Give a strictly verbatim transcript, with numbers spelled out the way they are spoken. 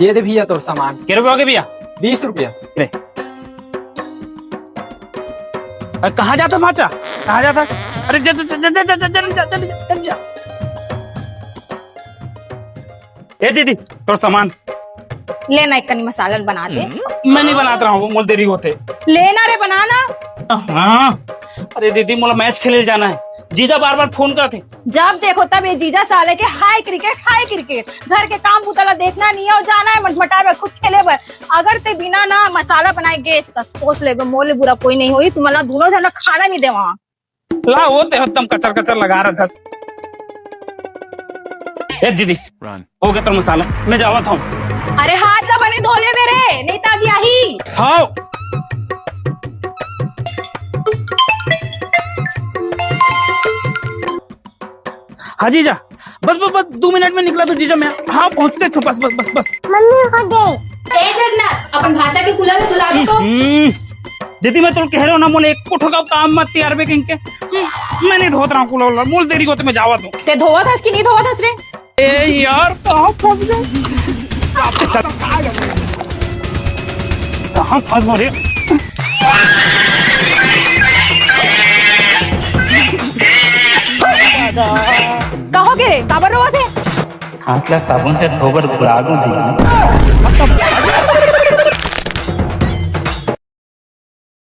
ये दे भैया तोर सामान। के रुपया हो गे भैया? बीस रुपया। ले। अरे, कहाँ जाता भांचा? कहाँ जाता? अरे, जा, जा, जा, जल्दी जा, जल्दी जा, जल्दी जा, जल्दी जा। ए दीदी, तोर सामान। ले ना, एक कनी मसाला बना दे। मैं नहीं बनात रहा हूँ, मोला देरी होथे। ले ना रे, बना ना। हाँ। अरे दीदी, मोला मैच खेले जाना है, जीजा बार बार फोन करथे। जब देखो तब ये जीजा साले के हाय क्रिकेट, हाय क्रिकेट। घर के काम बुता ला देखना नहीं है और जाना है मटमटा में खुद खेले बर। अगर ते बिना ना मसाला बनाए गेस त सोच ले, मोले बुरा कोई नहीं होई, तुमन ला दोनों झन ला खाना नहीं देवा। ला, वो ते हरदम कचर कचर लगा रखस। ए दीदी, हो गे तोर मसाला, मैं जावत हूँ। अरे हाथ ला बने धो ले मेरे, नहीं त आगी आही। हाँ। हाँ जीजा, बस, बस, बस, दू मिनट में निकला तो जीजा मैं। हाँ, पहुँचते थे, बस, बस, बस, बस। मम्मी हो दे। ए जगन्नाथ, अपन भांचा के कूला ला धुला दे तो। हम्म, दीदी, मैं तोला कह रहा हूँ ना, मोला एको ठोका काम मत तियार बे कहीं के। हम्म, मैं नहीं धोत रहा हूँ कूला वूला, मोला देरी होथे, मैं जावत हूँ। ते धोवत हस कि नहीं धोवत हस रे? ए यार, कहाँ फंस गए? चल, कहाँ फंस गए रे? का हो गे रे? काबर रोवत हे? हाथ ला साबुन से धोबर भुला दूं दीदी।